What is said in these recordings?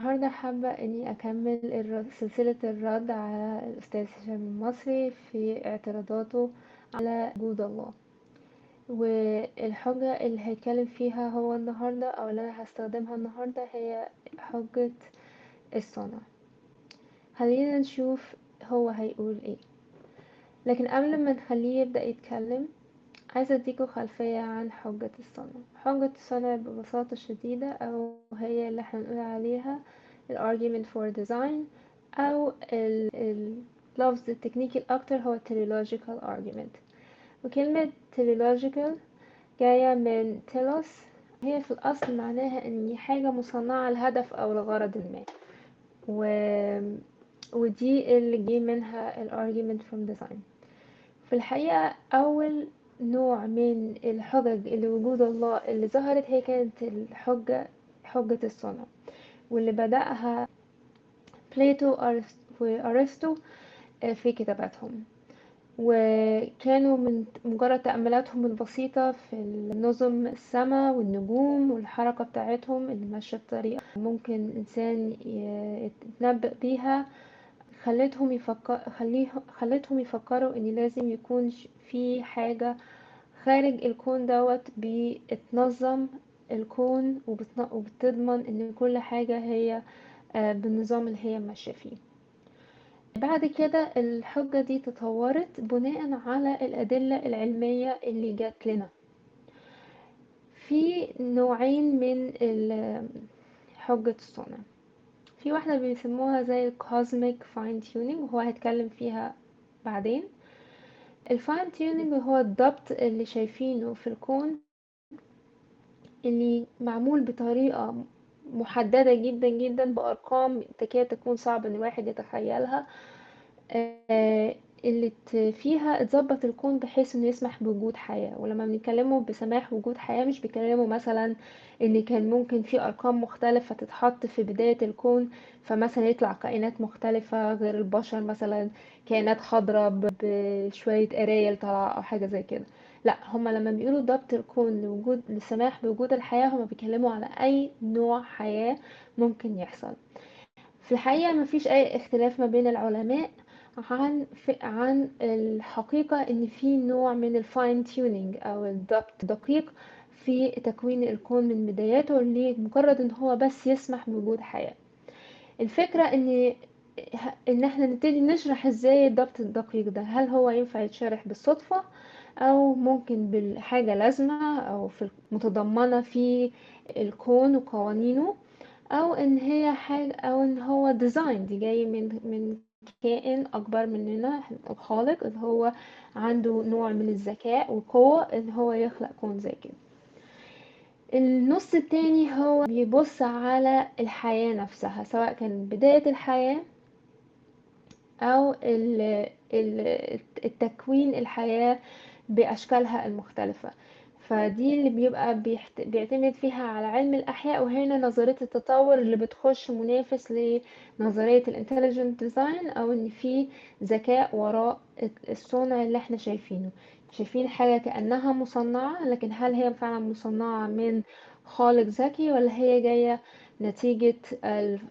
النهاردة حابة إني أكمل سلسلة الرد على الأستاذ هشام المصري في اعتراضاته على وجود الله، والحجة اللي هيتكلم فيها هو النهاردة أو اللي أنا هستخدمها النهاردة هي حجة الصنع. خلينا نشوف هو هيقول إيه، لكن قبل ما نخليه يبدأ يتكلم عايزة أديكوا خلفية عن حجة الصنع. حجة الصنع ببساطة شديدة أو هي اللي احنا بنقول عليها ال argument for design، أو اللفظ التكنيكي الأكتر هو teleological argument. وكلمة teleological جاية من telos، هي في الأصل معناها إن حاجة مصنعة لهدف أو لغرض ما، ودي اللي جه منها ال argument from design. في الحقيقة أول نوع من الحجج اللي وجود الله اللي ظهرت هي كانت الحجة، حجة الصنع، واللي بدأها بلاتو وأرسطو في كتاباتهم، وكانوا من مجرد تأملاتهم البسيطة في النظم السماء والنجوم والحركة بتاعتهم اللي ماشية بطريقة ممكن الإنسان يتنبأ بيها، خلتهم يفكروا إن لازم يكون في حاجة خارج الكون دوت بتنظم الكون وبتضمن إن كل حاجة هي بالنظام اللي هي ماشية فيه. بعد كده الحجة دي تطورت بناء على الأدلة العلمية اللي جات لنا. في نوعين من حجة الصنع، في واحدة بيسموها زي cosmic fine tuning وهو هيتكلم فيها بعدين. ال fine tuning هو الضبط اللي شايفينه في الكون اللي معمول بطريقة محددة جدا جدا بأرقام تكاد تكون صعب ان الواحد يتخيلها، اللي فيها اتظبط الكون بحيث انه يسمح بوجود حياة. ولما بنتكلموا بسماح وجود حياة مش بيتكلموا مثلا ان كان ممكن في ارقام مختلفة تتحط في بداية الكون، فمثلا يطلع كائنات مختلفة غير البشر، مثلا كائنات خضراء بشوية قرايل طالعة او حاجة زي كده. لا، هما لما بيقولوا ضبط الكون لسماح بوجود الحياة هما بيتكلموا على اي نوع حياة ممكن يحصل. في الحقيقة مفيش اي اختلاف ما بين العلماء عن الحقيقة ان في نوع من ال fine tuning او الضبط الدقيق في تكوين الكون من بداياته لمجرد ان هو بس يسمح بوجود حياة. الفكرة ان احنا نبتدي نشرح ازاي الضبط الدقيق ده، هل هو ينفع يتشرح بالصدفة او ممكن بالحاجة لازمة او في متضمنة في الكون وقوانينه، او ان هي حاجة او ان هو design دي جاي من كائن اكبر مننا، الخالق اللي هو عنده نوع من الذكاء والقوة ان هو يخلق كون زي كده. النص التاني هو بيبص على الحياة نفسها، سواء كان بداية الحياة او التكوين الحياة بأشكالها المختلفة، فدي اللي بيبقى بيعتمد فيها على علم الأحياء. وهنا نظرية التطور اللي بتخش منافس لنظرية ال intelligent design، أو إن في ذكاء وراء الصنع اللي احنا شايفينه. شايفين حاجة كأنها مصنعة، لكن هل هي فعلا مصنعة من خالق ذكي ولا هي جاية نتيجة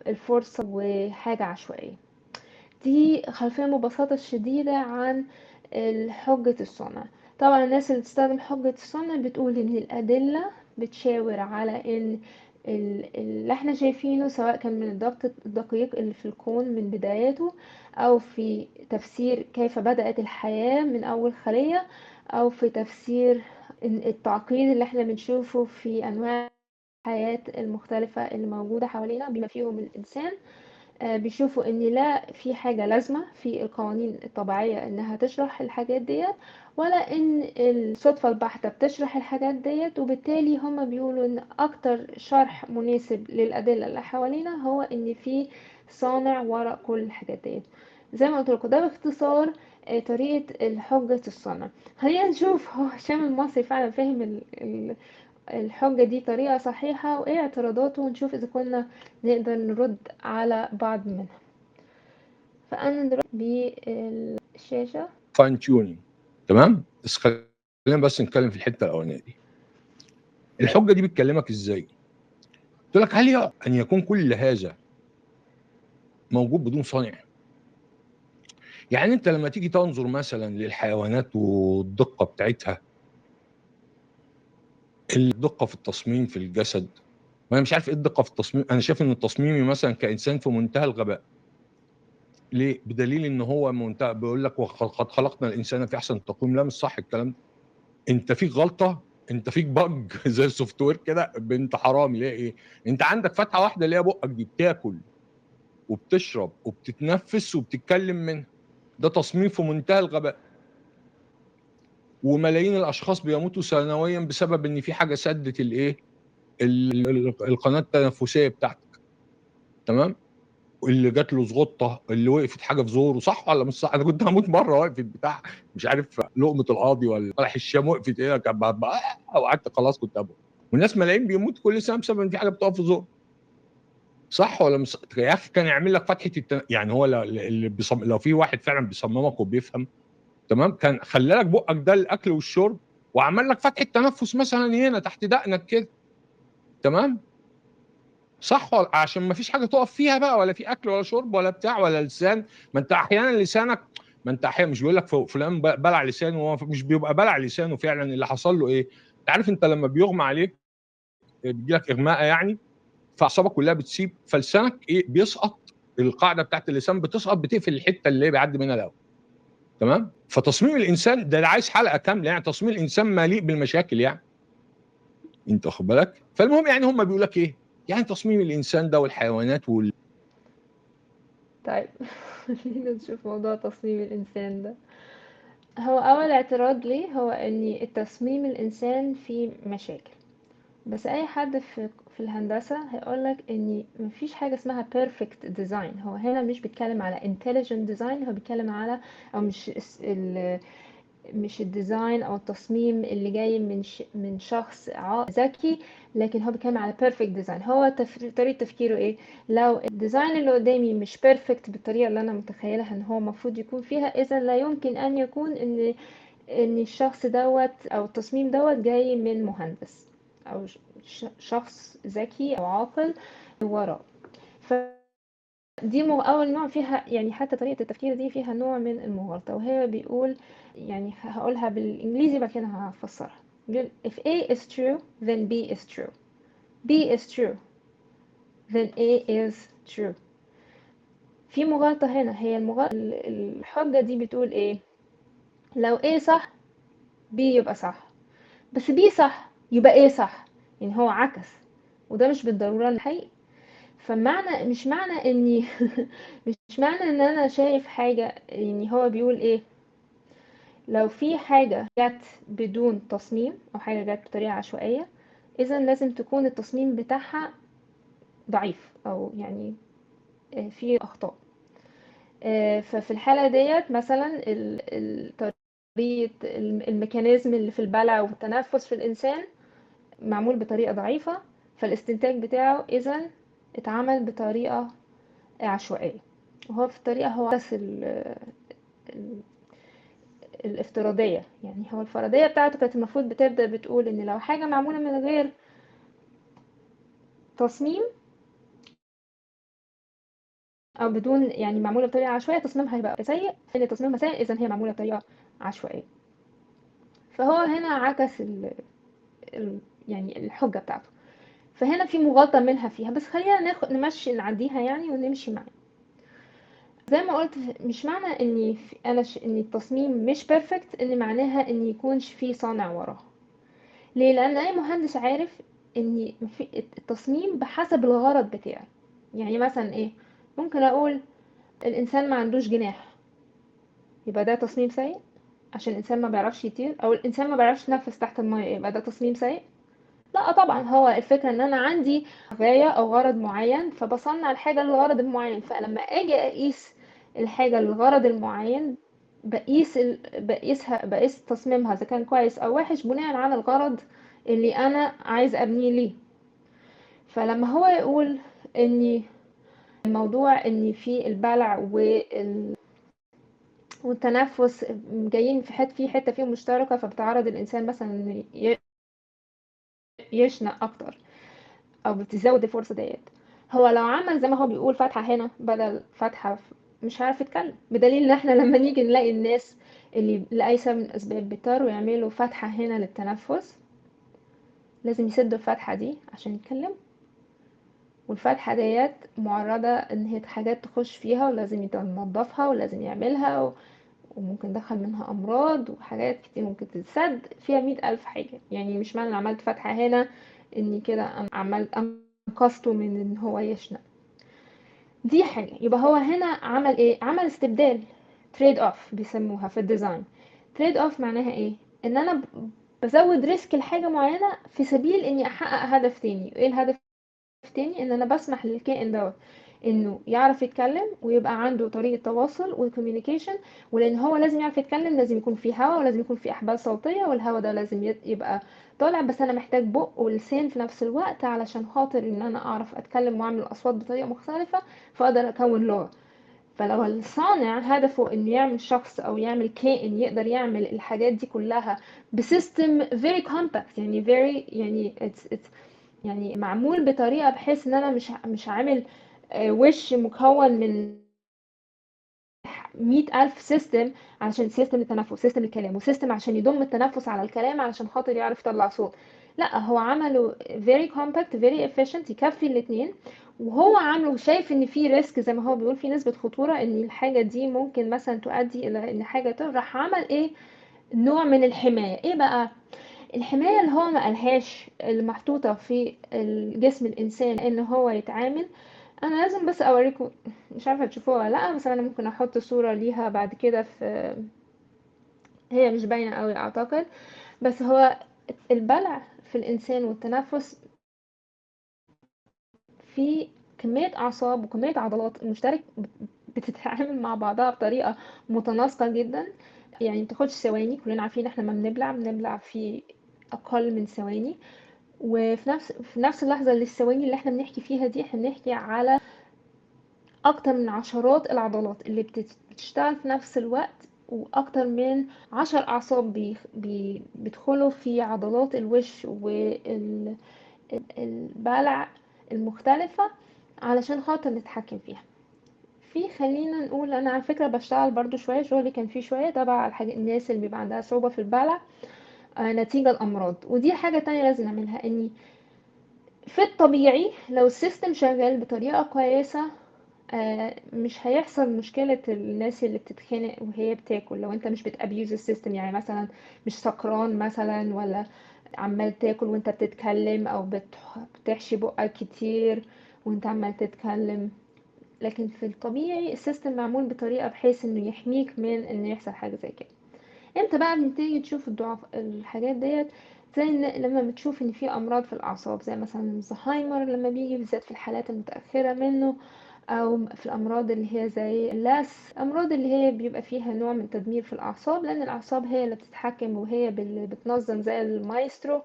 الفرصة وحاجة عشوائية؟ دي خلفية مبسطة شديدة عن حجة الصنع. طبعا الناس اللي بتستخدم حجة الصنع بتقول ان الأدلة بتشاور على ان اللي احنا شايفينه سواء كان من الضبط الدقيق اللي في الكون من بداياته، او في تفسير كيف بدأت الحياة من اول خلية، او في تفسير التعقيد اللي احنا بنشوفه في انواع الحياة المختلفة اللي موجودة حوالينا بما فيهم الانسان، بيشوفوا ان لا في حاجة لازمة في القوانين الطبيعية انها تشرح الحاجات ديت، ولا ان الصدفة البحتة بتشرح الحاجات ديت. وبالتالي هما بيقولوا ان اكتر شرح مناسب للأدلة اللي حوالينا هو ان في صانع وراء كل الحاجات ديت. زي ما قلت لكم ده باختصار طريقة الحجة الصنع. خلينا نشوف هو هشام المصري فعلا فاهم الحجة دي طريقة صحيحة وايه اعتراضاته، ونشوف اذا كنا نقدر نرد على بعض منها. فانا دلوقتي بالشاشة fine tuning، تمام؟ بس خلينا بس نتكلم في الحتة الأولانية دي. الحجة دي بتكلمك ازاي؟ تقول لك هل ان يكون كل هذا موجود بدون صانع؟ يعني انت لما تيجي تنظر مثلا للحيوانات والدقه بتاعتها، الدقة في التصميم في الجسد، وانا مش عارف ايه الدقة في التصميم. انا شايف ان تصميمي مثلا كانسان في منتهى الغباء. ليه؟ بدليل ان هو منتهى، بيقول لك وقد خلقنا الانسان في احسن تقويم. لا مش صح الكلام ده، انت فيك غلطه، انت فيك bug زي ال software كده، بنت حرام. ليه ايه؟ انت عندك فتحه واحدة اللي هي بقك دي، بتاكل وبتشرب وبتتنفس وبتتكلم منها. ده تصميم في منتهى الغباء. وملايين الاشخاص بيموتوا سنويا بسبب ان في حاجة سدت الايه، القناة التنفسية بتاعتك، تمام؟ اللي جات له زغطه، اللي وقفت حاجة في زوره، صح ولا مش صح؟ انا كنت هموت مرة، وقفت بتاع مش عارف لقمة القاضي ولا بلح الشام وقفت ايه، وقعدت خلاص كنت ابو. والناس ملايين بيموت كل سنة بسبب ان في حاجة بتقف في زوره، صح ولا مش صح؟ يا اخي كان يعمل لك فتحه يعني هو اللي لو في واحد فعلا بيصممك وبيفهم، تمام، كان خلى لك بقك ده الاكل والشرب، وعمل لك فتحه تنفس مثلا هنا تحت دقنك كده، تمام، صح ولا؟ عشان ما فيش حاجة تقف فيها بقى، ولا في اكل ولا شرب ولا بتاع ولا لسان. ما انت احيانا لسانك، ما انت احيانا مش بيقول لك فلان بلع لسانه، وهو مش بيبقى بلع لسانه فعلا. اللي حصل له ايه؟ انت عارف انت لما بيغمى عليك بيجي لك اغماء يعني، فاعصابك كلها بتسيب، فلسانك ايه بيسقط، القاعدة بتاعت اللسان بتسقط، بتقفل الحتة اللي بيعدي منها الاول، تمام؟ فتصميم الانسان ده عايز حلقة كاملة يعني، تصميم الانسان مليء بالمشاكل يعني، انت واخد بالك؟ فالمهم يعني هم بيقول لك ايه؟ يعني تصميم الانسان ده والحيوانات طيب خلينا نشوف موضوع تصميم الانسان ده. هو اول اعتراض ليه هو ان التصميم الانسان فيه مشاكل، بس اي حد في الهندسة هيقولك ان مفيش حاجة اسمها perfect design. هو هنا مش بيتكلم على intelligent design، هو بيتكلم على او مش مش ال design او التصميم اللي جاي من شخص ذكي، لكن هو بيتكلم على perfect design. هو طريقة تفكيره ايه؟ لو ال design اللي قدامي مش perfect بالطريقة اللي انا متخيلها ان هو المفروض يكون فيها، اذا لا يمكن ان يكون ان الشخص دوت او التصميم دوت جاي من مهندس او شخص ذكي او عاقل وراه. فدي اول نوع فيها، يعني حتى طريقة التفكير دي فيها نوع من المغالطة. وهي بيقول، يعني هقولها بالانجليزي بعد كده هفسرها، بيقول if A is true then B is true, B is true then A is true. في مغالطة هنا، هي الحجة دي بتقول ايه؟ لو A صح B يبقى صح، بس B صح يبقى A صح، يعني هو عكس، وده مش بالضرورة الحقيقي. فمعنى مش معنى اني مش معنى ان انا شايف حاجة، يعني هو بيقول ايه؟ لو في حاجة جت بدون تصميم او حاجة جت بطريقة عشوائية، اذا لازم تكون التصميم بتاعها ضعيف او يعني في اخطاء. ففي الحالة ديت مثلا طريقة ال mechanism اللي في البلع والتنفس في الانسان معمول بطريقة ضعيفة، فالاستنتاج بتاعه اذا اتعمل بطريقة عشوائية. وهو في الطريقة هو عكس الافتراضية، يعني هو الفرضية بتاعته كانت المفروض بتبدأ بتقول ان لو حاجة معمولة من غير تصميم او بدون، يعني معمولة بطريقة عشوائية، تصميمها هيبقى سيء، ان تصميمها سيء اذا هي معمولة بطريقة عشوائية. فهو هنا عكس يعني الحجة بتاعته. فهنا في مغالطة منها فيها، بس خلينا نمشي نعديها يعني ونمشي معاه. زي ما قلت، مش معنى ان انا ان التصميم مش perfect ان معناها ان يكونش في صانع وراه. ليه؟ لان اي مهندس عارف ان التصميم بحسب الغرض بتاعي. يعني مثلا ايه، ممكن اقول الانسان ما عندوش جناح، يبقى ده تصميم سيء عشان الانسان ما بيعرفش يطير، او الانسان ما بيعرفش يتنفس تحت المية، يبقى ده تصميم سيء؟ لا طبعا، هو الفكرة ان انا عندي غاية او غرض معين، فبصنع الحاجة للغرض المعين. فلما اجي اقيس الحاجة للغرض المعين، بقيس تصميمها اذا كان كويس او وحش بناء على الغرض اللي انا عايز ابنيه ليه. فلما هو يقول ان الموضوع ان في البلع والتنفس جايين في حتة، في حتة فيهم مشتركة، فبتعرض الانسان مثلا يشنق اكتر او بتزود الفرصة ديت، هو لو عمل زي ما هو بيقول فتحة هنا بدل فتحة مش عارف يتكلم، بدليل ان احنا لما نيجي نلاقي الناس اللي لأي سبب من الأسباب بيضطروا يعملوا فتحة هنا للتنفس، لازم يسدوا الفتحة دي عشان يتكلموا، والفتحة ديت معرضة ان هي حاجات تخش فيها ولازم ينظفها ولازم يعملها وممكن دخل منها امراض وحاجات كتير، ممكن تتسد فيها 100,000 حاجة. يعني مش معنى ان عملت فتحة هنا اني كده عملت انقذته من ان هو يشنق. دي حاجة. يبقى هو هنا عمل ايه؟ عمل استبدال، trade off بيسموها في ال design. trade off معناها ايه؟ ان انا بزود risk لحاجة معينة في سبيل اني احقق هدف تاني. ايه الهدف التاني؟ ان انا بسمح للكائن دوت انه يعرف يتكلم ويبقى عنده طريقة تواصل و communication، ولان هو لازم يعرف يتكلم لازم يكون في هواء ولازم يكون في احبال صوتية، والهواء ده لازم يبقى طالع، بس انا محتاج بق ولسان في نفس الوقت علشان خاطر ان انا اعرف اتكلم واعمل اصوات بطريقة مختلفة فاقدر اكون لغة. فلو الصانع هدفه انه يعمل شخص او يعمل كائن يقدر يعمل الحاجات دي كلها ب system very compact، يعني very يعني it's يعني معمول بطريقة بحيث ان انا مش عامل وش مكون من 100,000 system، علشان system للتنفس، system للكلام، و system عشان يضم التنفس على الكلام علشان خاطر يعرف يطلع صوت. لا، هو عمله very compact very efficient يكفي الاتنين، وهو عامله شايف ان في risk زي ما هو بيقول، في نسبة خطورة ان الحاجة دي ممكن مثلا تؤدي الى ان حاجة راح عمل ايه؟ نوع من الحماية. ايه بقى الحماية اللي هو ما قالهاش المحطوطة في الجسم الانسان ان هو يتعامل؟ انا لازم بس اوريكم، مش عارفة تشوفوها ولا لا، بس انا ممكن احط صورة ليها بعد كده، في هي مش باينة قوي اعتقد، بس هو البلع في الانسان والتنفس في كمية اعصاب وكمية عضلات مشترك بتتعامل مع بعضها بطريقة متناسقة جدا، يعني متاخدش ثواني. كلنا عارفين احنا ما بنبلع في اقل من ثواني، وفي نفس اللحظة اللي الثواني اللي احنا بنحكي فيها دي احنا بنحكي على اكتر من عشرات العضلات اللي بتشتغل في نفس الوقت، واكتر من 10 اعصاب بيدخلوا في عضلات الوش والبلع المختلفة علشان خاطر نتحكم فيها. في خلينا نقول انا على فكرة بشتغل برضو شوية، شغلي كان فيه شوية تبع الناس اللي بيبقى عندها صعوبة في البلع نتيجة الأمراض، ودي حاجة تانية لازم نعملها، اني في الطبيعي لو ال system شغال بطريقة كويسة مش هيحصل مشكلة الناس اللي بتتخنق وهي بتاكل. لو انت مش بت abuse ال system، يعني مثلا مش سكران مثلا، ولا عمال تاكل وانت بتتكلم، او بتحشي بقك كتير وانت عمال تتكلم، لكن في الطبيعي ال system معمول بطريقة بحيث انه يحميك من ان يحصل حاجة زي كده. امتى بقى بنبتدي تشوف الضعف الحاجات ديت؟ زي ان لما بتشوف ان في امراض في الاعصاب، زي مثلا الزهايمر لما بيجي بالذات في الحالات المتاخرة منه، او في الامراض اللي هي زي اللاس، امراض اللي هي بيبقى فيها نوع من تدمير في الاعصاب، لان الاعصاب هي اللي بتتحكم وهي اللي بتنظم زي المايسترو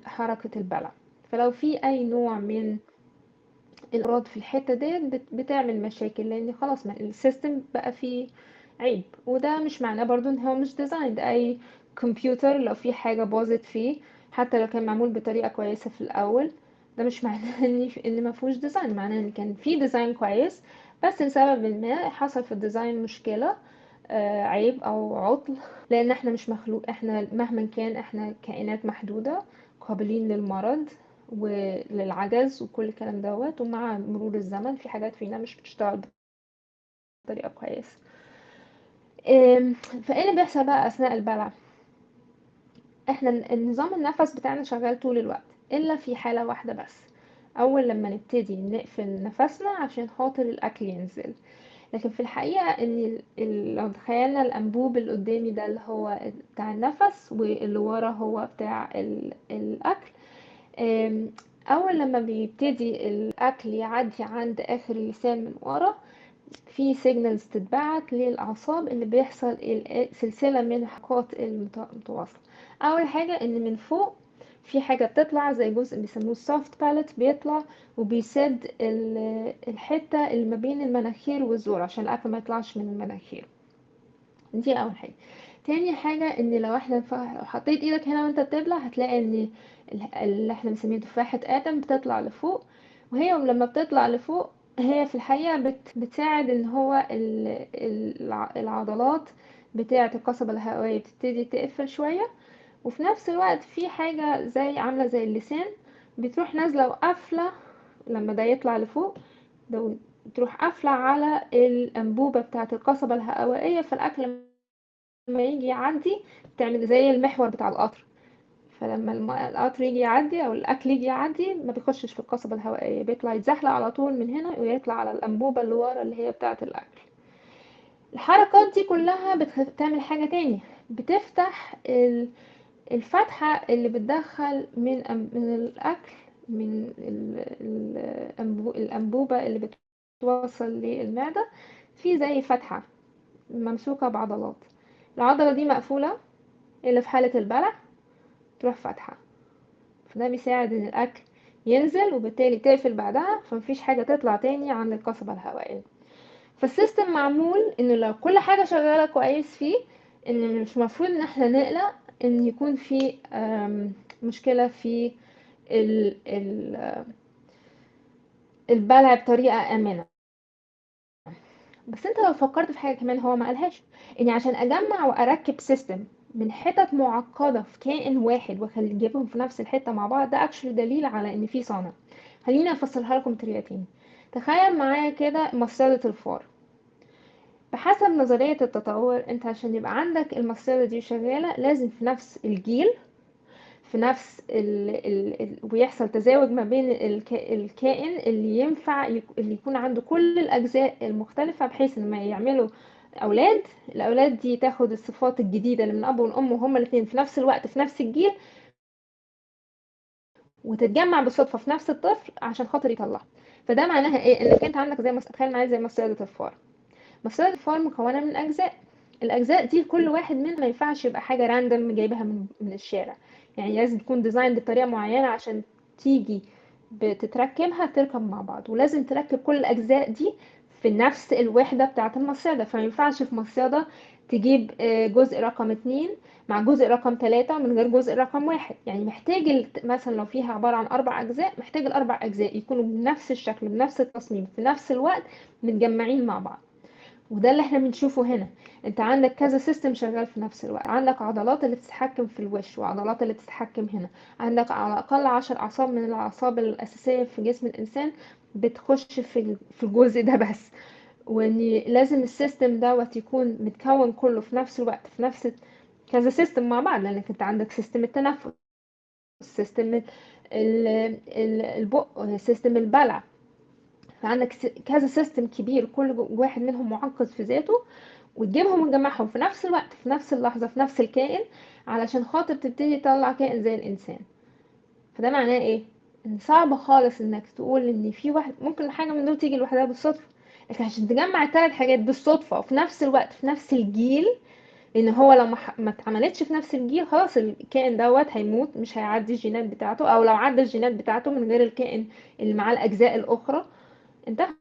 حركة البلع. فلو في اي نوع من الامراض في الحتة ديت بتعمل مشاكل، لان خلاص ما ال system بقى فيه عيب. وده مش معناه برضو ان هو مش design. اي كمبيوتر لو في حاجة باظت فيه حتى لو كان معمول بطريقة كويسة في الاول، ده مش معناه ان ما فيهوش design، معناه ان كان في design كويس بس لسبب ما حصل في ال design مشكلة، عيب او عطل. لان احنا مش مخلوق، احنا مهما كان احنا كائنات محدودة قابلين للمرض وللعجز وكل الكلام دوت، ومع مرور الزمن في حاجات فينا مش بتشتغل بطريقة كويسة. فايه اللي بيحصل بقى اثناء البلع؟ احنا النظام النفس بتاعنا شغال طول الوقت الا في حالة واحدة بس، اول لما نبتدي نقفل نفسنا عشان خاطر الاكل ينزل. لكن في الحقيقة ان لو تخيلنا الانبوب اللي قدامي ده اللي هو بتاع النفس واللي ورا هو بتاع الاكل، اول لما بيبتدي الاكل يعدي عند اخر اللسان من ورا، في signals تتبعت للاعصاب اللي بيحصل سلسلة من الحركات المتواصلة. اول حاجة ان من فوق في حاجة بتطلع زي جزء بيسموه ال soft palate، بيطلع وبيسد الحتة اللي ما بين المناخير والزور عشان الاكل ما يطلعش من المناخير. دي اول حاجة. تاني حاجة ان لو احنا لو حطيت ايدك هنا وانت بتبلع هتلاقي ان اللي احنا بنسميه تفاحة ادم بتطلع لفوق، وهي لما بتطلع لفوق هي في الحقيقة بتساعد ان هو العضلات بتاعة القصبة الهوائية بتبتدي تقفل شوية، وفي نفس الوقت في حاجة زي عاملة زي اللسان بتروح نازلة وقافلة لما ده يطلع لفوق، ده تروح قافلة على الأنبوبة بتاعة القصبة الهوائية، فالأكل لما يجي يعدي تعمل زي المحور بتاع القطر، فلما القطر يجي يعدي أو الأكل يجي يعدي ما بيخشش في القصبة الهوائية، بيطلع يتزحلق على طول من هنا ويطلع على الأنبوبة اللي ورا اللي هي بتاعة الأكل. الحركات دي كلها بتعمل حاجة تاني، بتفتح الفتحة اللي بتدخل من الأكل من الأنبوبة اللي بتوصل للمعدة، في زي فتحة ممسوكة بعضلات، العضلة دي مقفولة إلا في حالة البلع تروح فاتحة، فده بيساعد إن الأكل ينزل وبالتالي تقفل بعدها، فمفيش حاجة تطلع تاني عند القصبة الهوائية. فال system معمول إنه لو كل حاجة شغالة كويس فيه، إن مش مفروض إن احنا نقلق إن يكون في مشكلة في البلع بطريقة آمنة. بس انت لو فكرت في حاجة كمان هو ما قالهاش، اني عشان اجمع واركب system من حتت معقدة في كائن واحد واخلي اجيبهم في نفس الحتة مع بعض، ده actually دليل على ان في صانع. خليني افصلها لكم بطريقتين. تخيل معايا كده مصيدة الفار. بحسب نظرية التطور انت عشان يبقى عندك المصيدة دي شغالة لازم في نفس الجيل، في نفس ويحصل تزاوج ما بين الكائن اللي ينفع اللي يكون عنده كل الأجزاء المختلفة، بحيث إن ما يعملوا أولاد، الأولاد دي تاخد الصفات الجديدة اللي من الأب والأم وهما الاتنين في نفس الوقت في نفس الجيل، وتتجمع بالصدفة في نفس الطفل عشان خاطر يطلع. فده معناها إيه؟ إنك أنت عندك زي تخيل معايا زي مصيدة الفار. مصيدة الفار مكونة من أجزاء، الأجزاء دي كل واحد منها ما ينفعش يبقى حاجة random جايبها من الشارع، يعني لازم تكون design بطريقة معينة عشان تيجي بتتركبها تركب مع بعض، ولازم تركب كل الأجزاء دي في نفس الوحدة بتاعة المصيدة. فما ينفعش في مصيدة تجيب جزء رقم 2 مع جزء رقم 3 من غير جزء رقم 1، يعني محتاج مثلا لو فيها عبارة عن 4 أجزاء، محتاج ال4 أجزاء يكونوا بنفس الشكل بنفس التصميم في نفس الوقت متجمعين مع بعض. وده اللي احنا بنشوفه هنا، انت عندك كذا system شغال في نفس الوقت، عندك عضلات اللي بتتحكم في الوش وعضلات اللي بتتحكم هنا، عندك على الاقل 10 اعصاب من الاعصاب الاساسيه في جسم الانسان بتخش في الجزء ده بس، وان لازم ال system دوت يكون متكون كله في نفس الوقت في نفس كذا system مع بعض، لانك انت عندك system التنفس، system البق، system البلع، فعندك كذا system كبير كل واحد منهم معقد في ذاته، وتجيبهم وتجمعهم في نفس الوقت في نفس اللحظة في نفس الكائن علشان خاطر تبتدي تطلع كائن زي الإنسان. فده معناه إيه؟ إن صعب خالص إنك تقول إن في واحد ممكن حاجة من دول تيجي لوحدها بالصدفة، لكن عشان تجمع الثلاث حاجات بالصدفة وفي نفس الوقت في نفس الجيل، لأن هو لو ما اتعملتش في نفس الجيل خلاص الكائن دوت هيموت، مش هيعدي الجينات بتاعته، أو لو عدى الجينات بتاعته من غير الكائن اللي معاه الأجزاء الأخرى انتهى،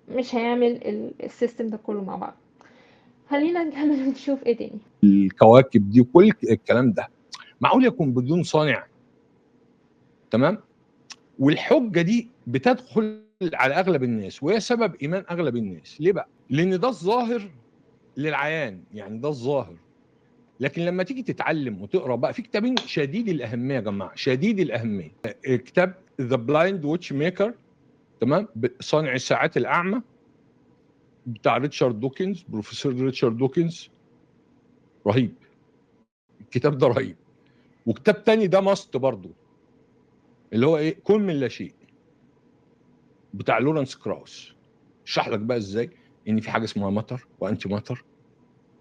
مش هيعمل ال system ده كله مع بعض. خلينا نكمل ونشوف ايه تاني. الكواكب دي وكل الكلام ده معقول يكون بدون صانع؟ تمام؟ والحجة دي بتدخل على اغلب الناس، وهي سبب ايمان اغلب الناس. ليه بقى؟ لان ده الظاهر للعيان، يعني ده الظاهر. لكن لما تيجي تتعلم وتقرا بقى في كتابين شديد الاهمية يا جماعة، شديد الاهمية. كتاب The Blind Watchmaker، تمام، صانع الساعات الاعمى بتاع ريتشارد دوكنز، بروفيسور ريتشارد دوكنز، رهيب الكتاب ده، رهيب. وكتاب تاني ده must برضو، اللي هو ايه، كن من لا شيء بتاع لورنس كراوس. شرح لك بقى ازاي ان في حاجة اسمها matter و antimatter،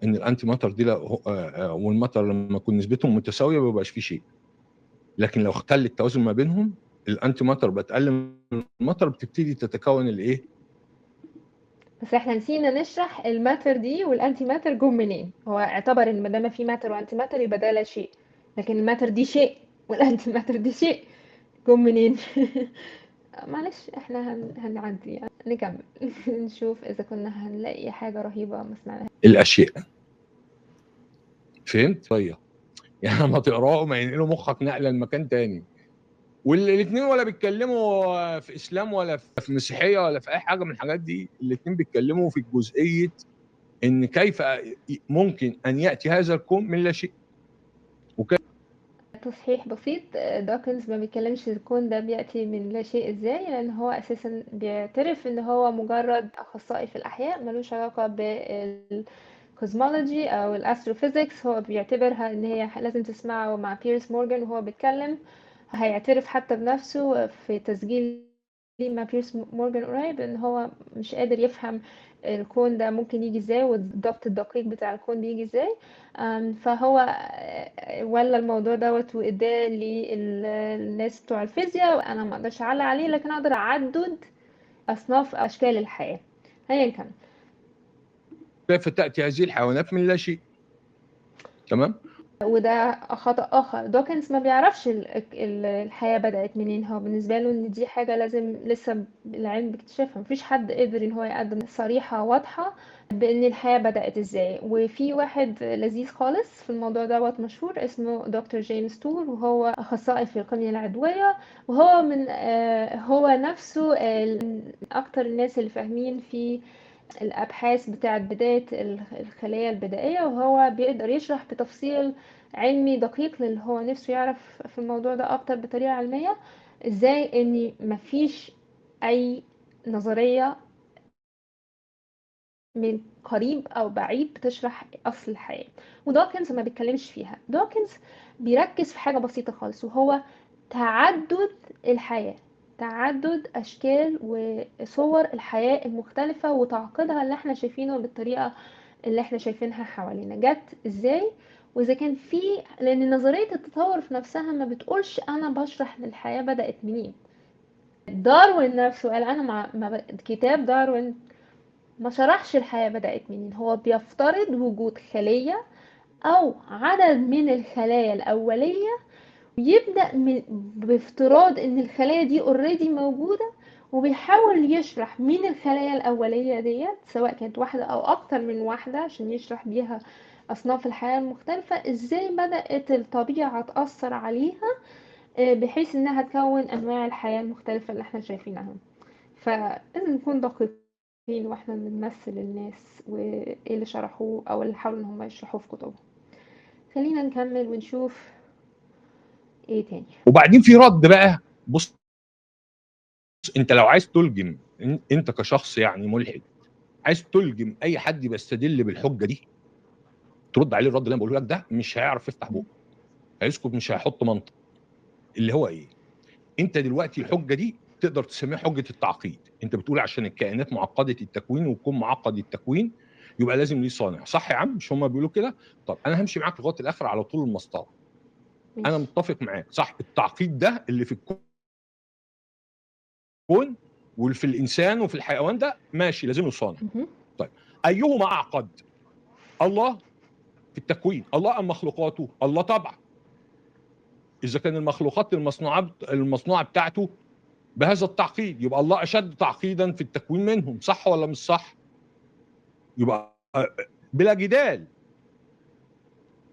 ان ال antimatter دي وال matter لما يكون نسبتهم متساوية ما بيبقاش فيه شيء، لكن لو اختل التوازن ما بينهم ال antimatter بقت اقل من ال matter، بتبتدي تتكون الايه. بس احنا نسينا نشرح ال matter دي وال antimatter جم منين. هو اعتبر ان ما دام في matter و antimatter يبقى ده لا شيء، لكن ال matter دي شيء وال antimatter دي شيء، جم منين؟ معلش احنا هنعدي يعني، نكمل نشوف اذا كنا هنلاقي حاجة رهيبة ما سمعناها. الاشياء، فهمت؟ طيب يعني لما تقراه ما ينقلوا مخك نقله لمكان تاني. والاثنين ولا بيتكلموا في اسلام ولا في مسيحية ولا في اي حاجة من الحاجات دي. الاثنين بيتكلموا في جزئية ان كيف ممكن ان ياتي هذا الكون من لا شيء. تصحيح بسيط، دوكنز ما بيتكلمش الكون ده بيأتي من لا شيء ازاي، لان هو اساسا بيعترف ان هو مجرد اخصائي في الاحياء ملوش علاقة بال cosmology او ال astrophysics. هو بيعتبرها ان هي لازم تسمعه مع بيرس مورجان وهو بيتكلم، هيعترف حتى بنفسه في تسجيل مع بيرس مورجان قريب ان هو مش قادر يفهم الكون ده ممكن يجي ازاي والضبط الدقيق بتاع الكون بيجي ازاي. فهو ولا الموضوع دوت واداه للناس بتوع الفيزياء، انا ما اقدرش اعلق عليه لكن اقدر اعدد اصناف اشكال الحياة. هيا نكمل. كيف تاتي هذه الحيوانات من لا شيء؟ تمام. وده خطأ آخر، دوكنز ما بيعرفش الحياة بدأت منين. هو بالنسبة له إن دي حاجة لازم لسه العلم بيكتشفها، مفيش حد قدر إن هو يقدم صريحة واضحة بإن الحياة بدأت إزاي. وفي واحد لذيذ خالص في الموضوع دوت مشهور اسمه دكتور جيمس تور، وهو أخصائي في الكيمياء العضوية، وهو من هو نفسه أكتر الناس اللي فاهمين في الأبحاث بتاعة بداية الخلايا البدائية، وهو بيقدر يشرح بتفصيل علمي دقيق للي هو نفسه يعرف في الموضوع ده أكتر بطريقة علمية إزاي إن مفيش أي نظرية من قريب أو بعيد بتشرح أصل الحياة. ودوكنز ما بيتكلمش فيها. دوكنز بيركز في حاجة بسيطة خالص، وهو تعدد الحياة، تعدد أشكال وصور الحياة المختلفة وتعقيدها اللي احنا شايفينه بالطريقة اللي احنا شايفينها حوالينا جت ازاي، وإذا كان في، لأن نظرية التطور في نفسها ما بتقولش أنا بشرح للحياة بدأت منين. داروين نفسه قال أنا كتاب داروين ما شرحش الحياة بدأت منين، هو بيفترض وجود خلية أو عدد من الخلايا الأولية، ويبدأ بافتراض ان الخلايا دي already موجودة، وبيحاول يشرح مين الخلايا الأولية ديت سواء كانت واحدة أو أكتر من واحدة عشان يشرح بيها أصناف الحياة المختلفة ازاي بدأت الطبيعة تأثر عليها بحيث انها تكون أنواع الحياة المختلفة اللي احنا شايفينها. فلازم نكون دقيقين واحنا بنمثل الناس وايه اللي شرحوه أو اللي حاولوا ان هم يشرحوه في كتبهم. خلينا نكمل ونشوف ايه تاني. وبعدين في رد بقى. بص، انت لو عايز تلجم، انت كشخص يعني ملحد عايز تلجم اي حد بيستدل بالحجة دي، ترد عليه الرد اللي انا بقوله لك ده، مش هيعرف يفتح بقه، هيسكت، مش هيحط منطق. اللي هو ايه؟ انت دلوقتي الحجة دي تقدر تسميها حجه التعقيد. انت بتقول عشان الكائنات معقدة التكوين وتكون معقد التكوين يبقى لازم ليه صانع، صح يا عم؟ مش هم بيقولوا كده؟ طب انا همشي معاك لغاية الاخر على طول المسطره. انا متفق معاك، صح، التعقيد ده اللي في الكون وفي الانسان وفي الحيوان ده ماشي، لازم له صانع. طيب ايهما اعقد؟ الله في التكوين، الله ام مخلوقاته؟ الله طبعا. اذا كان المخلوقات المصنوعة بتاعته بهذا التعقيد يبقى الله اشد تعقيدا في التكوين منهم، صح ولا مش صح؟ يبقى بلا جدال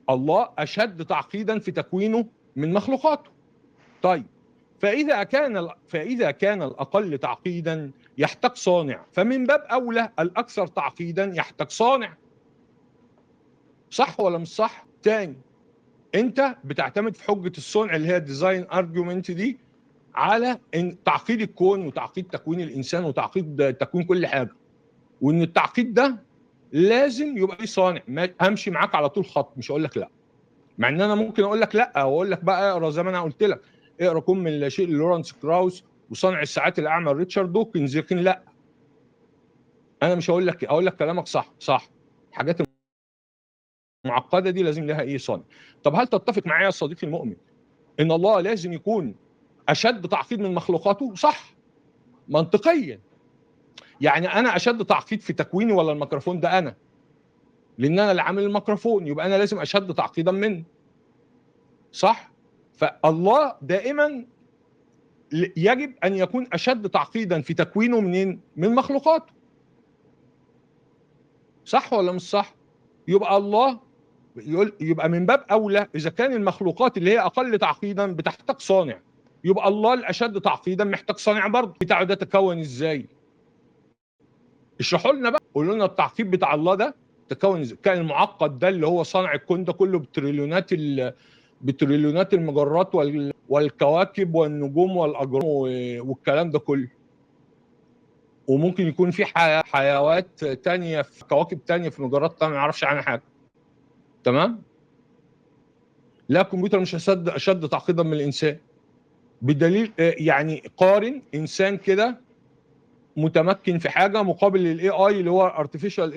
الله أشد تعقيدا في تكوينه من مخلوقاته. طيب فإذا كان الأقل تعقيدا يحتاج صانع، فمن باب أولى الأكثر تعقيدا يحتاج صانع، صح ولا مش صح؟ تاني، أنت بتعتمد في حجة الصنع اللي هي ال design argument دي على إن تعقيد الكون وتعقيد تكوين الإنسان وتعقيد تكوين كل حاجة، وإن التعقيد ده لازم يبقى ليه صانع. همشي معاك على طول خط، مش هقول لك لا، مع ان انا ممكن اقول لك لا واقول لك بقى اقرا زي ما انا قلت لك، اقرا كون من لا شيء لورانس كراوس وصنع الساعات الاعمى ريتشارد دوكنز، لكن لا انا مش هقول لك، اقول لك كلامك صح صح، الحاجات المعقدة دي لازم لها ايه صانع. طب هل تتفق معايا يا صديقي المؤمن ان الله لازم يكون اشد تعقيد من مخلوقاته؟ صح منطقيا. يعني انا اشد تعقيد في تكويني ولا الميكروفون ده؟ انا، لان انا اللي عامل الميكروفون، يبقى انا لازم اشد تعقيدا منه، صح؟ فالله دائما يجب ان يكون اشد تعقيدا في تكوينه منين؟ من مخلوقاته، صح ولا مش صح؟ يبقى الله يقول، يبقى من باب اولى اذا كان المخلوقات اللي هي اقل تعقيدا بتحتاج صانع، يبقى الله الاشد تعقيدا محتاج صانع برضه. بتاعه ده تكون ازاي؟ اشرحوا لنا بقى، قولوا لنا التعقيد بتاع الله ده تكون ازاي؟ كان المعقد ده اللي هو صانع الكون ده كله بتريليونات المجرات والكواكب والنجوم والاجرام والكلام ده كله، وممكن يكون في حيوات تانية في كواكب تانية في مجرات تانية ما نعرفش عنها حاجة. تمام؟ لا، الكمبيوتر مش اشد تعقيدا من الانسان، بدليل يعني قارن انسان كده متمكن في حاجة مقابل لل AI اللي هو artificial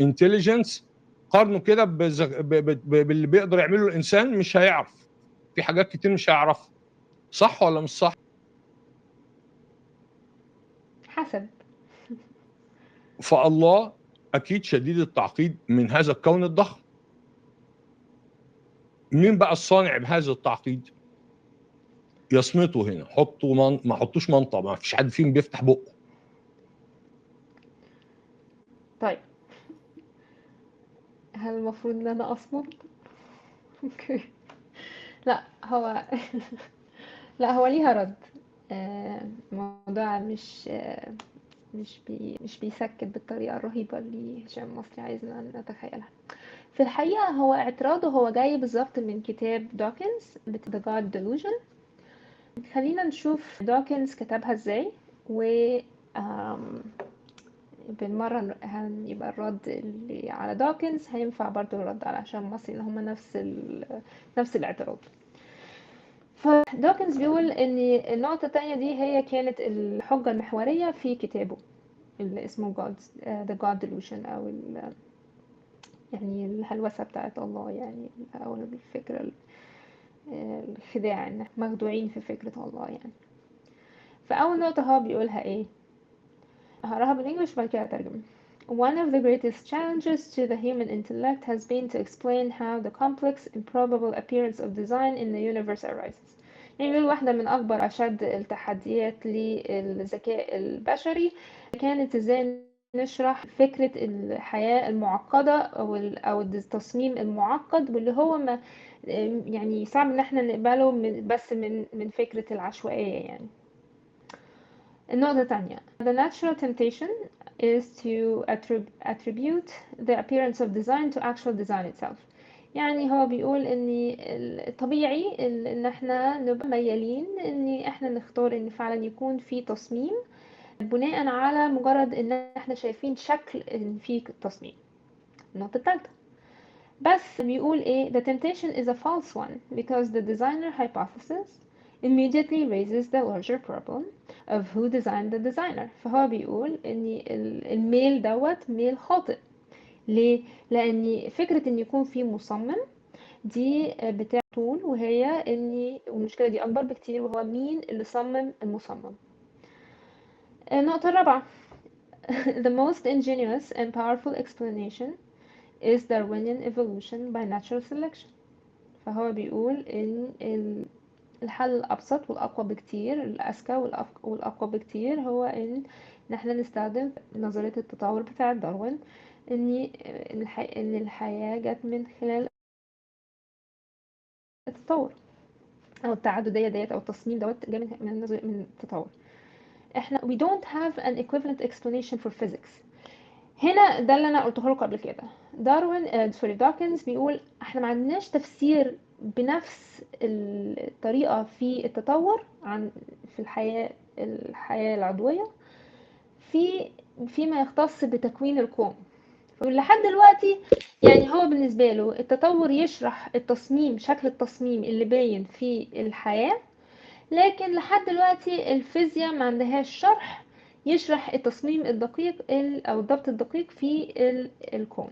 intelligence، قارنه كده باللي بيقدر يعمله الانسان، مش هيعرف، في حاجات كتير مش هيعرفها. صح ولا مش صح؟ حسب. فالله اكيد شديد التعقيد من هذا الكون الضخم. مين بقى الصانع بهذا التعقيد؟ يصمتوا هنا، حطوا ما حطوش منطق، ما فيش حد فيهم بيفتح بقه. طيب هل المفروض ان انا اصمت؟ okay. لا هو لا هو ليها رد. الموضوع مش بيسكت بالطريقة الرهيبة اللي هشام مصري عايزنا نتخيلها. في الحقيقة هو اعتراضه هو جاي بالظبط من كتاب دوكنز The God Delusion. خلينا نشوف دوكنز كتبها ازاي، و بالمرة هيبقى الرد اللي على دوكنز هينفع برضو الرد على هشام مصري، ان هما نفس الاعتراض. فدوكنز بيقول ان النقطة التانية دي هي كانت الحجة المحورية في كتابه اللي اسمه The God Delusion، او يعني الهلوسة بتاعت الله، يعني او الفكرة الخداع ان احنا مخدوعين في فكرة الله يعني. فأول نقطة هو بيقولها ايه؟ هقراها بالانجلش بعد كده اترجم. One of the greatest challenges to the human intellect has been to explain how the complex, improbable appearance of design in the universe arises. يعني بيقول واحدة من أكبر أشد التحديات للذكاء البشري كانت إزاي نشرح فكرة الحياة المعقدة أو التصميم المعقد، واللي هو ما يعني صعب إن احنا نقبله من فكرة العشوائية يعني. النقطة الثانية، The natural temptation is to attribute the appearance of design to actual design itself. يعني هو بيقول ان الطبيعي ان احنا نبقى ميالين ان احنا نختار ان فعلا يكون في تصميم بناء على مجرد ان احنا شايفين شكل ان في تصميم. النقطة الثالثة بس بيقول ايه؟ The temptation is a false one because the designer hypothesis immediately raises the larger problem of who designed the designer. فهو بيقول ان الميل دوت ميل خاطئ. ليه؟ لان فكرة ان يكون في مصمم دي بتاع طول، وهي ان والمشكلة دي اكبر بكتير، وهو مين اللي صمم المصمم. النقطة الرابعة، The most ingenious and powerful explanation is Darwinian evolution by natural selection. فهو بيقول ان الحل الأبسط والأقوى بكتير، الأذكى والأقوى بكتير، هو إن احنا نستخدم نظرية التطور بتاعة داروين، إن الحياة جت من خلال التطور، أو التعددية ديت أو التصميم دوت جاي من التطور. احنا we don't have an equivalent explanation for physics. هنا ده اللي أنا قلته لكم قبل كده. داروين دوكنز بيقول احنا ما عندناش تفسير بنفس الطريقة في التطور عن في الحياة العضوية فيما يختص بتكوين الكون. ولحد دلوقتي يعني هو بالنسبة له التطور يشرح التصميم، شكل التصميم اللي باين في الحياة، لكن لحد دلوقتي الفيزياء ما عندهاش شرح يشرح التصميم الدقيق أو الضبط الدقيق في الكون.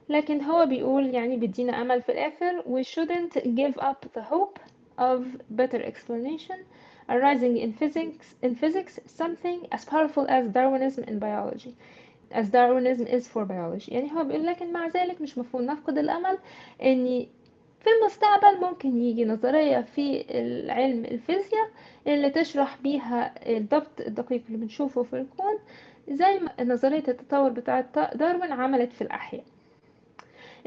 لكن هو بيقول يعني بيدينا أمل في الآخر، we shouldn't give up the hope of better explanation arising in physics something as powerful as Darwinism in biology as Darwinism is for biology. يعني هو بيقول لكن مع ذلك مش مفروض نفقد الأمل إن في المستقبل ممكن يجي نظرية في العلم الفيزياء اللي تشرح بيها الضبط الدقيق اللي بنشوفه في الكون، زي ما نظرية التطور بتاعة داروين عملت في الأحياء.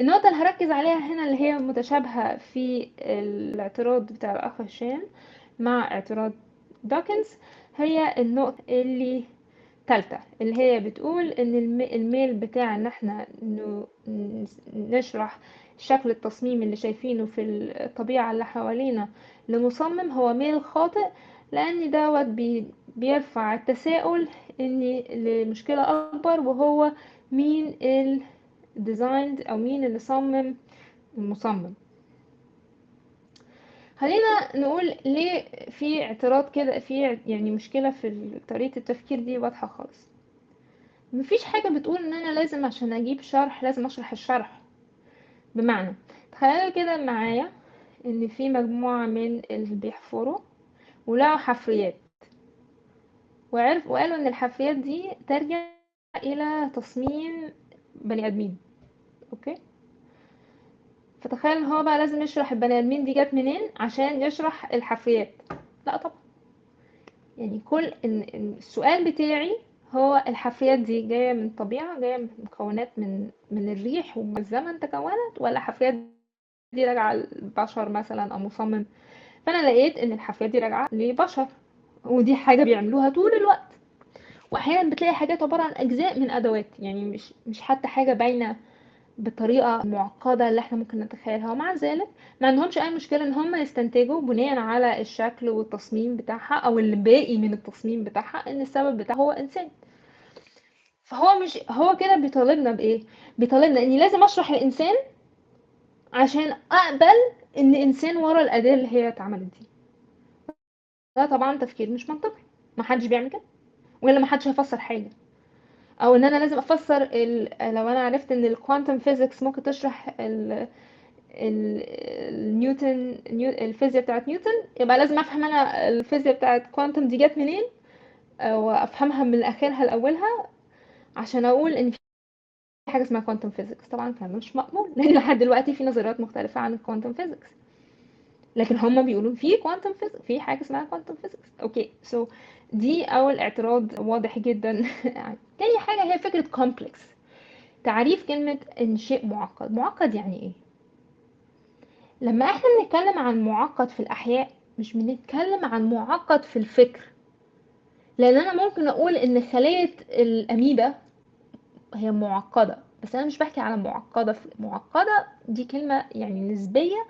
النقطة اللي هركز عليها هنا اللي هي متشابهة في الاعتراض بتاع الأخ هشام مع اعتراض دوكنز، هي النقطة اللي تالتة اللي هي بتقول ان الميل بتاع ان احنا نشرح شكل التصميم اللي شايفينه في الطبيعة اللي حوالينا لمصمم هو ميل خاطئ، لان دوت بيرفع التساؤل ان لمشكلة اكبر، وهو مين ال designed او مين اللي صمم المصمم. خلينا نقول ليه في اعتراض كده، في يعني مشكلة في طريقة التفكير دي واضحة خالص. مفيش حاجة بتقول ان انا لازم عشان اجيب شرح لازم اشرح الشرح. بمعنى تخيلوا كده معايا ان في مجموعة من اللي بيحفروا ولقوا حفريات، وقالوا ان الحفريات دي ترجع الى تصميم بني ادمين، okay؟ فتخيل ان هو بقى لازم يشرح البني ادمين دي جت منين عشان يشرح الحفريات. لا طبعا، يعني كل إن السؤال بتاعي هو الحفريات دي جاية من طبيعة، جاية من مكونات من الريح ومن الزمن تكونت، ولا الحفريات دي راجعة لبشر مثلا او مصمم. فانا لقيت ان الحفريات دي راجعة لبشر، ودي حاجة بيعملوها طول الوقت، واحيانا بتلاقي حاجات عبارة عن اجزاء من ادوات، يعني مش حتى حاجة باينة بطريقة معقدة اللي احنا ممكن نتخيلها. ومع ذلك ما عندهمش اي مشكلة ان هم يستنتجوا بناء على الشكل والتصميم بتاعها او اللي باقي من التصميم بتاعها ان السبب بتاعه هو انسان. فهو مش هو كده بيطالبنا بايه؟ بيطالبنا اني لازم اشرح الانسان عشان اقبل ان انسان ورا الاداة اللي هي اتعملت دي. ده طبعا تفكير مش منطقي، ما حدش بيعمل كده، ولا ما حدش هيفسر حاجة. او ان انا لازم افسر لو انا عرفت ان ال quantum physics ممكن تشرح النيوتن، الفيزياء بتاعت نيوتن، يبقى لازم افهم انا الفيزياء بتاعت quantum دي جت منين وافهمها من اخرها لاولها عشان اقول ان في حاجة اسمها quantum physics. طبعا كان مش مقبول، لان لحد دلوقتي في نظريات مختلفة عن ال quantum physics، لكن هم بيقولوا في quantum physics، في حاجة اسمها quantum physics. okay، so دي اول اعتراض واضح جدا. تاني حاجة هي فكرة complex. تعريف كلمة ان شيء معقد، معقد يعني ايه؟ لما احنا بنتكلم عن معقد في الاحياء مش بنتكلم عن معقد في الفكر، لان انا ممكن اقول ان خليه الاميبا هي معقدة، بس انا مش بحكي على معقدة. معقدة دي كلمة يعني نسبيه،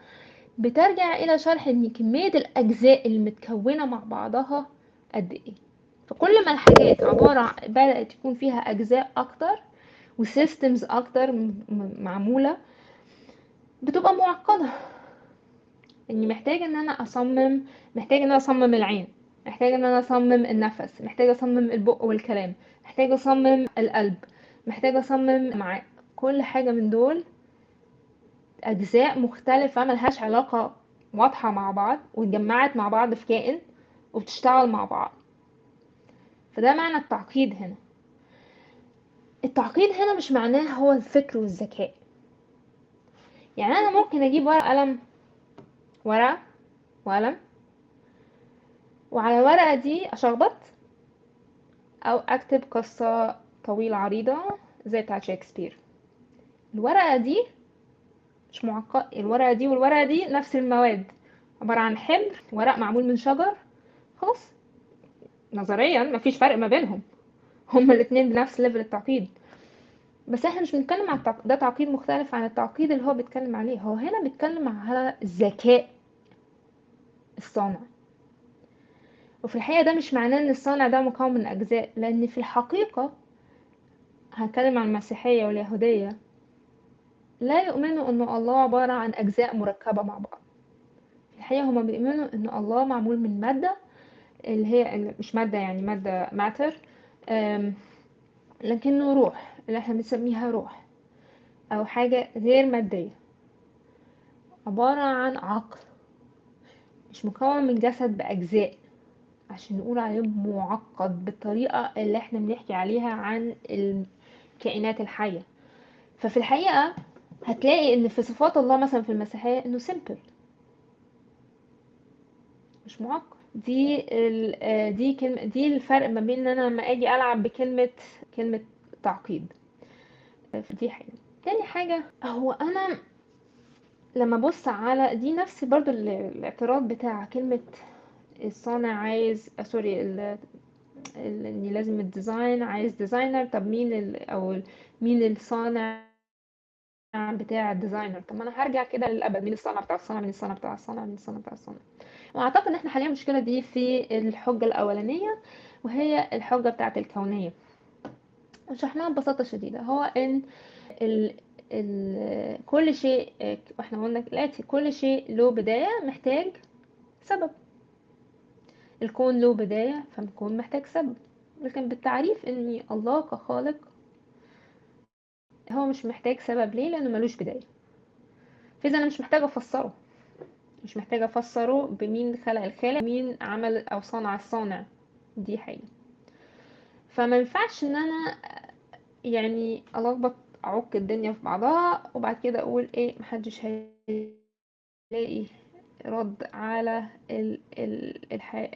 بترجع الى شرح ان كمية الاجزاء المتكونه مع بعضها قد ايه. فكل ما الحاجات عبارة بدات يكون فيها اجزاء اكتر و systems اكتر معمولة، بتبقى معقدة. اني محتاجه ان انا اصمم، محتاجه ان انا اصمم العين، محتاجه ان انا اصمم النفس، محتاجه اصمم البق والكلام، محتاجه اصمم القلب، محتاجه اصمم مع كل حاجة من دول اجزاء مختلفة ملهاش علاقة واضحة مع بعض، واتجمعت مع بعض في كائن وبتشتغل مع بعض. فده معنى التعقيد هنا. التعقيد هنا مش معناه هو الفكر والذكاء. يعني انا ممكن اجيب ورقة قلم، ورقة وقلم، وعلى الورقة دي اشخبط او اكتب قصة طويلة عريضة زي بتاعه شكسبير. الورقة دي مش معقد، الورقة دي والورقة دي نفس المواد، عبارة عن حبر، ورق معمول من شجر، خلاص نظريا مفيش فرق ما بينهم، هما الاتنين بنفس level التعقيد. بس احنا مش بنتكلم على ده تعقيد مختلف عن التعقيد اللي هو بيتكلم عليه. هو هنا بيتكلم على ذكاء الصانع، وفي الحقيقة ده مش معناه ان الصانع ده مكون من اجزاء، لان في الحقيقة هنتكلم عن المسيحية واليهودية لا يؤمنوا ان الله عبارة عن اجزاء مركبة مع بعض. في الحقيقة هما بيؤمنوا ان الله معمول من مادة، اللي هي مش مادة يعني مادة ماتر، لكنه روح، اللي احنا بنسميها روح او حاجة غير مادية، عبارة عن عقل، مش مكون من جسد بأجزاء عشان نقول عليه معقد بالطريقة اللي احنا بنحكي عليها عن الكائنات الحية. ففي الحقيقة هتلاقي ان في صفات الله مثلا في المسيحية انه simple، مش معقد. دي كلمة، دي الفرق ما بين ان انا لما اجي العب بكلمة كلمة تعقيد، دي حاجة. تاني حاجة، هو أنا لما أبص على دي نفس برضو الاعتراض بتاع كلمة الصانع عايز sorry إن لازم ال design عايز designer. طب مين أو مين الصانع بتاع ال designer؟ طب ما انا هرجع كده للابد، مين الصانع بتاع الصانع، مين الصانع بتاع الصانع، مين الصانع بتاع الصانع. واعتقد ان احنا حاليا المشكلة دي في الحجة الاولانية، وهي الحجة بتاعه الكونية. شرحناها ببساطة شديدة، هو ان ال كل شيء، واحنا قلنا الاتي، كل شيء له بداية محتاج سبب. الكون له بداية فالكون محتاج سبب، لكن بالتعريف ان الله كخالق هو مش محتاج سبب. ليه؟ لانه ملوش بداية. فاذا انا مش محتاجه افسره، مش محتاجه افسره بمين خلق الخالق، مين عمل او صنع الصانع، دي حاجة. فما ينفعش ان انا يعني الخبط اعك الدنيا في بعضها وبعد كده اقول ايه محدش هيلاقي رد على